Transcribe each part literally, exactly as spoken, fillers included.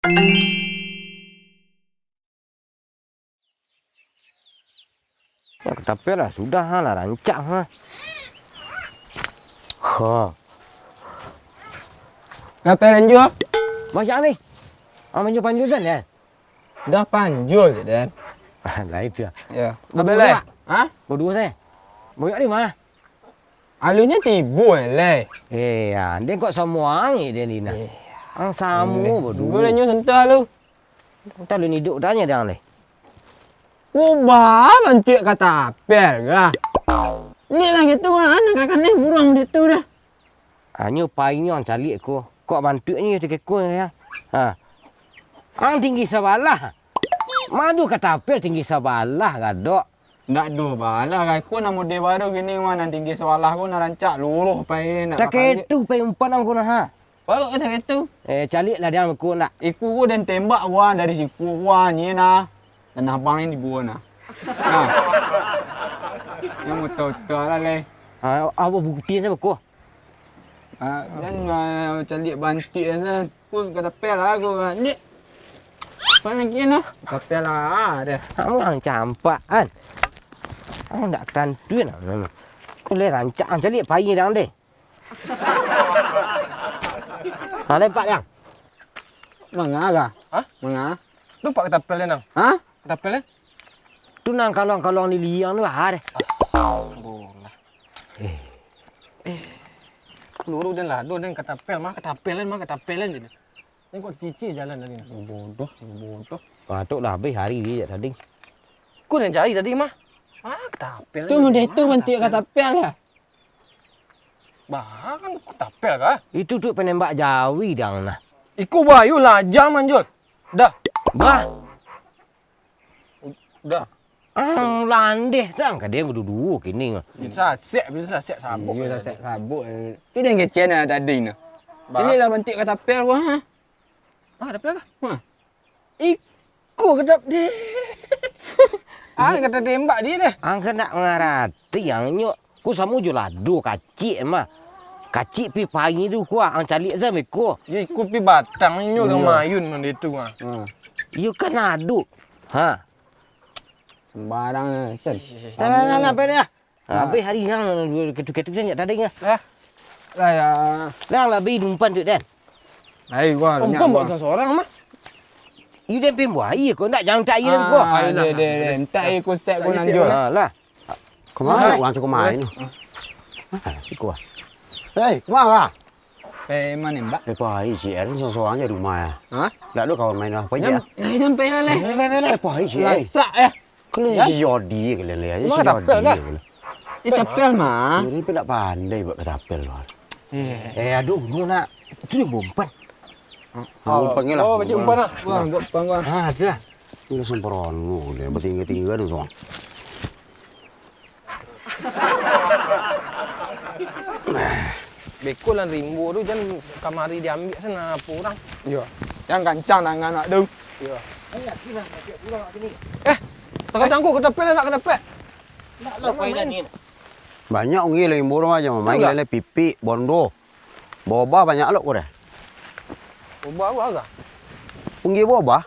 Yo, katapel lah, sudah ha, lah rancak ha. Ha. Katapel lanjut. Banyak ni. Ah, lanjut panjul kan, ya? Dah panjul je, Den. Ah, lah itu lah. Ya. Berdua. Abang lai? Ha? Berdua saya. Banyak ni mah. Alunyo tibo lai. Eh, ya, dia kok semua angin dia ni nah. Iya. Ang samo berdua. Gua lah nyo sentuh lu. Entah lu ni duduk tanya dia lai. Ubah bantuak katapel kah? Ni lah gitu kan, nak kanai burung dia tu dah. Hanyo painyo ang caliak ko. Kok bantuaknyo tu keko ya. Ha. Ang tinggi sabalah. Madu katapel tinggi sabalah gadok. Ndak doh balah, ko nan model baru kini mah, nan tinggi sabalah ko nan rancak luruih pai, nak. Taketu pai umpan ang ko nah ha. Baru ka taketu. Eh, caliak lah dia ko ndak. Iko ko den tembak wah dari siko wah nyo nah. Tanah abang ni dibuang nah. Nah. Yang motor-motor lah lai. Ha, apa bukti saya ko? Ah, jan, ah, caliak bantuak asa. Ko katapel lah ko, ah, ni. Apa lagi nah? Katapel lah, dah. Ang campak kan. Ang ndak tantu nah. Ko lai rancak ang caliak pai dang deh. Ha, lempak dang. Manga kah? Ha? Manga? Nampak katapel dang? Ha? Katapel, eh? Tu nan kaluang-kaluang di liang tu lah, deh. Astagfirullah. Eh. Eh. Luru den lah, aduh den katapel mah, katapel mah, katapel je. Den kok cicik jalan tadi. Bodoh, bodoh. Patok lah habis hari dia jak tadi. Ku nan cari tadi mah. Ah, katapel. Tu model tu bantuak katapel lah. Bah, kan katapel kah? Itu tu penembak jawi dang nah. Iko bayu lah, jam manjul. Dah. Bah. Dah. Ang landeh sang ka dia duo-duo kini. Bisa sek, bisa sek sabuk. Iyo, sek sabuk. Tu dia ngecen lah tadi nah. Bah. Inilah bantuak katapel ko ha. Ah, katapel kah? Ha. Iko katap deh. Ah, kata tembak dia deh. Ang ka nak mangarati ang nyok. Ko samo jo lado kacik mah. Kacik pi pai tu ko ang caliak sampai ko. Yo, iko pi batang inyo ka mayun mande tu ah. Ha. Iyo kan ado. Ha. Sembarang sen. Nah, nah, nah, nah, apa dia? Ha, habis hari yang ketu-ketu sen jak tadi ngah. Lah. Lah ya. Dah lah bi numpan tu dan. Lai gua. Umpan buat sorang mah. Iyo den pin buai ko ndak jangan tak air ko. Ah, deh, deh, deh. Entak air ko step ko nanjol. Ha lah. Kemana urang tu kemana tu? Ah, iko ah. Hei, kemana? Eh, mana mbak? Eh, pai, C R ni sorang-sorang je rumah ya. Ha? Ndak ada kawan main lah. Pai je. Jangan, jangan pai lah leh. Eh, pai je. Lasak ya. Kalian si Yodi kalian lihat je si Yodi. Katapel mah. Yodi pun ndak pandai buat katapel tu. Eh, aduh, nu nak. Itu dia umpan. Oh, umpan lah. Oh, macam umpan lah. Wah, buat umpan gua. Ah, tu lah. Ini langsung perono dia, bertingga-tingga tu semua. Beko lah rimbo tu, jan kamari diambiak sana apo urang. Iyo. Jan kancang tangan awak tu. Iyo. Eh, takah cangkuk, katapel nak katapel. Nak lah mainan ni. Banyak unggi rimbo tu aja, main lele pipik, bondo. Bobah banyak lok ko deh. Bobah apo agak? Unggi bobah.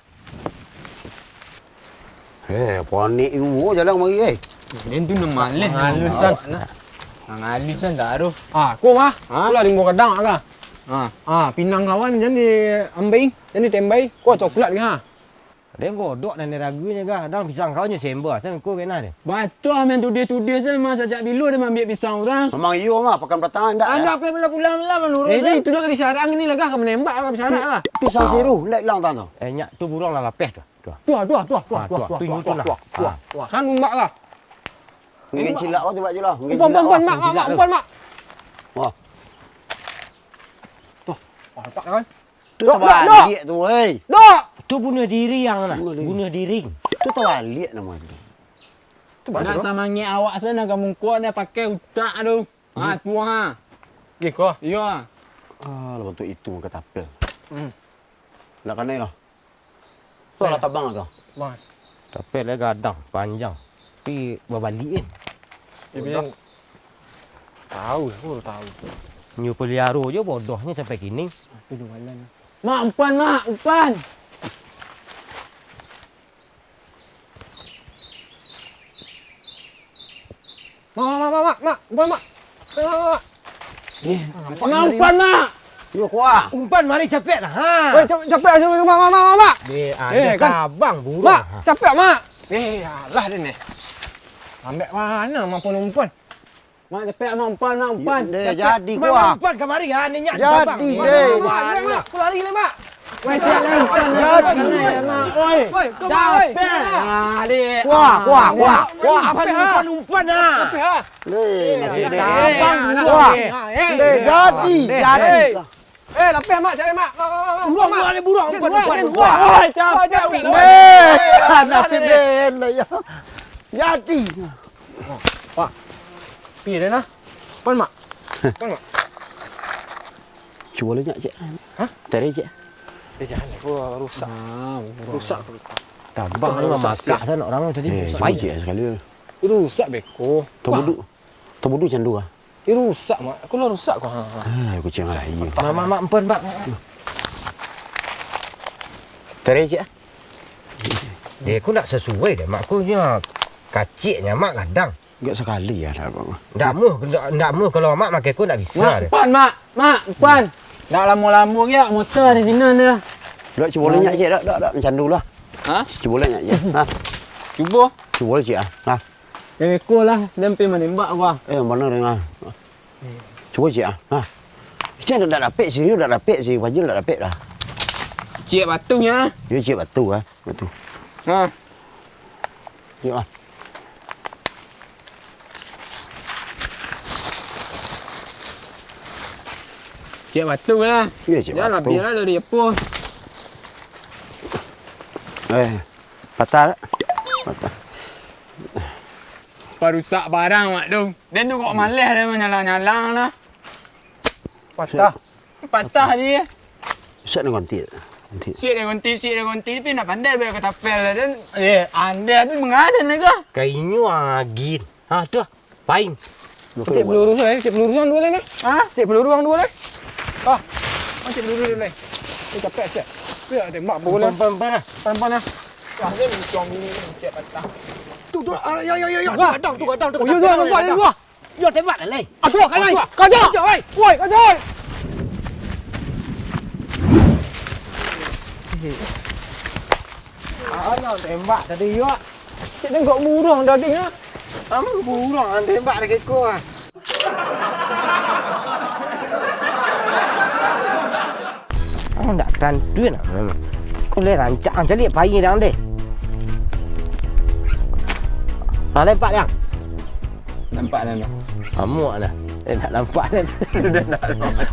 Eh, panik juo jalan mari, eh. Den tu nan maleh. Mangalusan. Mangalusan taruh. Ah, ko mah. Ha? Ko lah rimbo gadang agak. Ha. Ah, pinang kawan jan diambai, jan ditembai. Ko coklat ka ha. Den godok nan diragunyo gah, dang pisang kau nyo semba, sen ko kena deh. Batua main tuduah-tuduah sen, mah sajak bilo den maambiak pisang urang. Memang iyo mah, pakan belatangan ndak. Anda apo pulang-pulang lah manurun. Eh, itulah ka disarang ni lah gah, ka manembak lah, ka bisarang lah. Pisang siru, ndak ilang tang tu. Eh, nyak tu burung lah lapeh tu. Tu. Tuah, tuah, tuah, tuah, tuah, tuah, tuah, tuah, tuah. San umbak lah. Mungkin cilak kau tu bak je lah. Umpan, umpan, mak, mak, umpan, mak. Wah. Tuh, mantap kan? Tu tabaliak tu, hei. Dok! Tu bunuh diri yang nah. Bunuh diri. Bunuh diri. Tu tabaliak namo tu. Tu baco. Nak samangek awak sana ka muko dah pakai utak tu. Ha, tu ha. Iko. Iyo. Ah, lah bantuak itu mangka tapel. Hmm. Nak kanai lah. Tu lah tabang tu. Mas. Tapel dia gadang, panjang. Tapi babalik kan. Dia punya tahu, aku baru tahu. Nyo peliaro je bodohnyo sampai kini. Aku jualan. Mak, umpan, Mak, umpan. Mak, mak, mak, mak, mak, umpan, mak. Mak, mak, mak. Eh, nampak mak, tadi, umpan, mak. Mak. Yo, kuah. Umpan mari capek lah, ha. Weh, cap-, capek asa, mak, mak, mak, mak. Eh, kan. Abang buruak. Mak, capek, mak. Eh, alah, den, eh. Ambek mano, mak, pun umpan? Mak, capek, mak, umpan, mak, umpan. Yo, deh, capek. Jadi, mak, kuah. Mak, umpan kamari, ha, ninyak. Jadi, deh. Mak, mak, mak, aku lari lah, mak. Weh, siap lah, umpan, mak. Jadi. Mak, oi. Woi, kau, mak, oi. Capek. Ah, dek. Kuah, kuah, kuah, kuah. Umpan, umpan, umpan, ah. Capek, ah. Leh, nasib den. Abang, eh, kuah. Eh, eh, eh. Leh, jadi, eh, jadi. Eh, lapeh, mak, cari, mak. Mak, mak, mak, mak. Buruak, mak. Buruak, buruak, umpan, umpan. Wah, capek, wah. Eh, nasib den lah, yo. Jadi. Wah. Pi den, ah. Pan, mak. Pan, mak. Cubo lah, Cek. Hah? Tadi, Cek. Eh, jangan, aku rusak. Ah, rusak. Rusak. Tabang tu rusak mamakah sikit. Sanak urang tadi. Eh, rusak. Baik, Cek, sakali. Rusak, beko. Tabudu. Tabudu candu, ah. Eh, rusak, mak. Aku lah rusak, kok. Ha, ha. Ah, kuciang aia. Mak, mak, mak, ampun, mak. Tadi, Cek, ah. Eh, ko ndak sasuai deh, mak. Ko nyo kaciknyo, mak, gadang. Agak sakali yo, dak apo. Ndak amuah, ndak, ndak amuah kalau mak makai ko ndak bisa deh. Mak, umpan, mak. Mak, umpan. Ndak lamo-lamo ge motor di sinan deh. Dak, cubo lah nyak, Cek, dak, dak, dak, mancandu lah. Hah? Cubo lah nyak, Cek. Nah. Cubo? Cubo lah, Cek, ah. Nah. Eko lah, den pai manembak gua. Eh, bana deh, nah. Cubo, Cek, ah. Nah. Cek, dak, dak dapek sih, dak dapek sih, Fajil dak dapek dah. Cek batunyo. Yo, Cek batu, ah. Batu. Nah. Yo, ah. Cek batu lah. Iyo, cek batu. Jangan lah, bialah dari Jepo. Eh, patah tak? Patah. Parusak barang, Mak, tu. Den tu kok maleh den manyalang-nyalang lah. Patah. Patah dia. Siap den gonti. Gonti. Siap den gonti, siap den gonti, tapi ndak pandai bayar katapel lah, den. Eh, anda tu mangaden lah kah? Ka inyo angin. Ha, tu lah. Pain. Cek peluru saya, cek peluru duo lai nah. Ha? Cek peluru duo lai. Ah. Cek peluru duo lai. Eh, capek, capek. Yo, tembak bola. Pan, pan, pan lah. Pan, pan lah. Wah, ni macam ni, cek patah. Tu, tu, ah, yo, yo, yo, yo. Wah. Gadang tu, gadang tu. Oh, yo, gadang, gadang, gadang. Yo, tembak lah, lai. Aduh, kalai. Aduh. Kaja. Kaja, oi. Woi, kaja, oi. Ah, yo, tembak tadi, yo. Cik tengok burung tadi, ha. Amun burung, ah, tembak lagi ko, ah. Oh, ndak tantu nak. Ko lai rancak, ah, caliak pai dang deh. Ha, nampak dang? Nampak dah, dah. Amuak dah. Eh, ndak nampak dah. Sudah ndak nampak.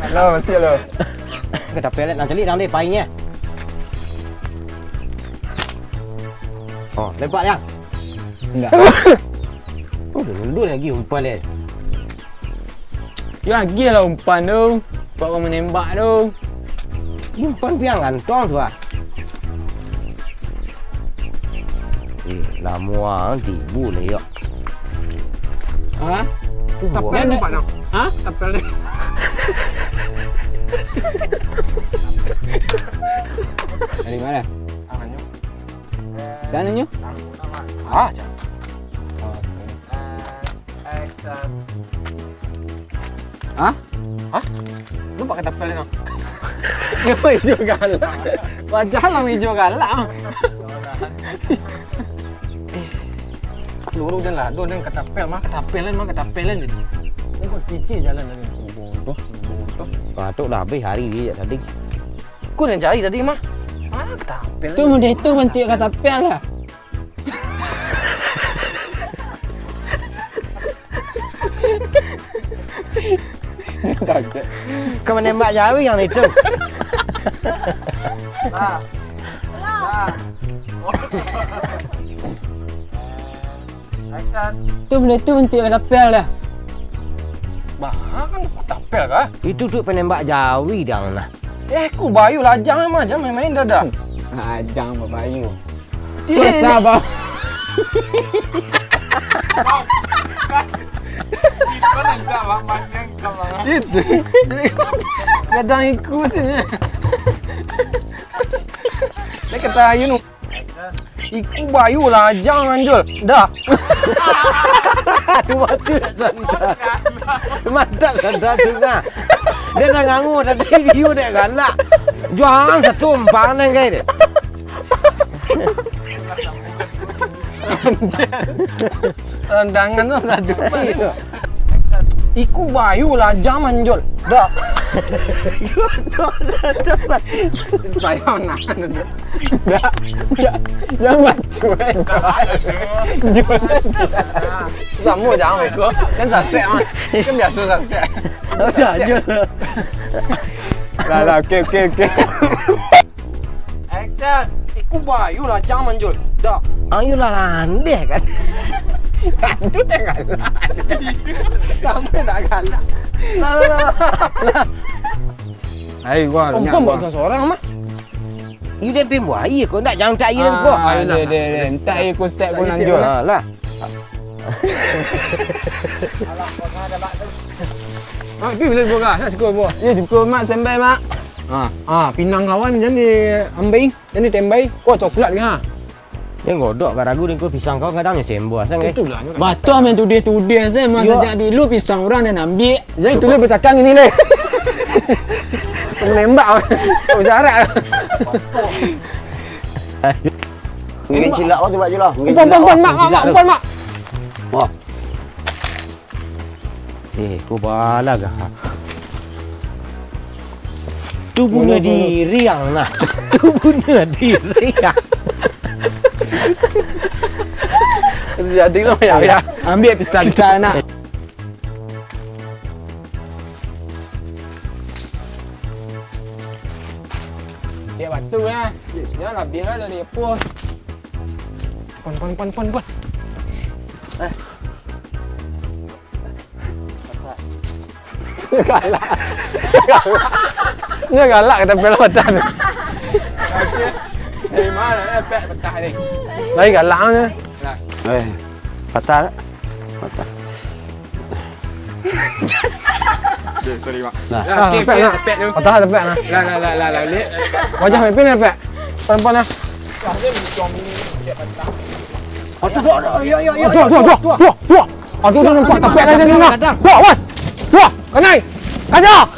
Halo, masih halo. Ka tapeh lai, nang caliak dang deh, painyo. Oh, nampak dang? Indak. Oh, mundur lagi umpan dia. Yo, agiah lah umpan tu. Kok kau manembak tu? Umpan piang kantong tu, ah. Eh, lamo ah, tibo lah, yo. Ha? Tu buah. Tapel ni, Pak, nak? Ha? Tapel ni. Dari mana? Sana nyo. Ah, jangan. Oh. Hah? Hah? Nampak katapel ni? Ngapa ijo galak? Wajah lah ijo galak. Lurus je lah, tu dia katapel mah, katapel mah, katapel je. Ni kok kicik jalan tadi. Bodoh, bodoh. Patok dah habis hari dia jak tadi. Ku nan cari tadi mah. Ah, katapel. Tu model tu bantuak katapel lah. Kau manembak jawi yang itu. Lah. Lah. Action. Tu benda tu bantuak katapel dah. Bah, kan katapel kah? Itu tu penembak jawi dang nah. Eh, ku bayu lajang mah, jangan main-main dah dah. Lajang babayu. Ih, susah, Bang. Itu kan rancak, Bang, panjang kau, Bang. Itu. Gadang ikut je. Dia kata Ayun. Iku bayu lah, jan manjul. Dah. Tu mantap sanda. Mantap sanda tu nah. Dia dah ngangu tadi, dia galak. Juang satu umpan nang kai dia. Tangan tu sadu. Iyo. Iku bayu lah, jan manjul. Dah. Payo nah. Dah. Jan, jan manjul. Jul. Samo jan iku. Kan sasek mah. Kan biaso sasek. Dah, jan. Lah, lah, oke, oke, oke. Action. Iku bayu lah, jan manjul. Dah. Ayolah, landeh kan. Aduh, dah galak. Sampai dah galak. Lah, lah, lah. Hai, gua. Om, banyak, Om, gua. Buat sorang mah. Yu dia pin buai ko, ndak jan tak ayo ko. Ah, ayolah. Deh, deh, deh. Entak ayo ko step ko nanjul. Ah, lah. Ah, pi bila buka, nak siko buah. Yo, cukup, Mak, standby, Mak. Ah. Ah, pinang kawan jan diambai, jan ditembai. Wah, coklat ni, ha. Yang godok karagu dengko pisang kau kadang ni sembuh asal, eh. Itulah. Batua main tuduh-tuduh saja, Mak. Yo. Sajak bilu pisang urang nan ambiak. Jadi tulis bacakang ini leh. Menembak. Berjarak. Mungkin cilak kau tu, Pak, je lah. Mungkin Umpan, cilak umpan, kau. Mak, Mak, Cilak Mak, tu. Umpan, Mak. Wah. Eh, kau bala gah. Tu bunuh diri ang nah. Tu bunuh diri ang. Jadi lo ya, ya. Ambil pisang-pisang nak. Dia batu lah. Dia lah biar lah dari apa. Pon, pon, pon, pon, pon. Eh. Galak. Dia galak kata pelawatan. Dari mana, eh, pek petah ni? Lagi galak ni. Nah. Eh, patah tak? Patah. Sorry, Mak. Nah. Nah, ah, pek, pek, pek, pek tu. Patah ada pek nah. Lah, lah, lah, lah, lah, ni. Wajah pemimpin ada pek. Pan-pan lah. Aduh, aduh, aduh, yo, yo, yo, yo, yo, yo, yo, yo. Aduh, aduh, nampak tapek dah dia ni nah. Tuh, awas. Tuh, kanai. Kaja.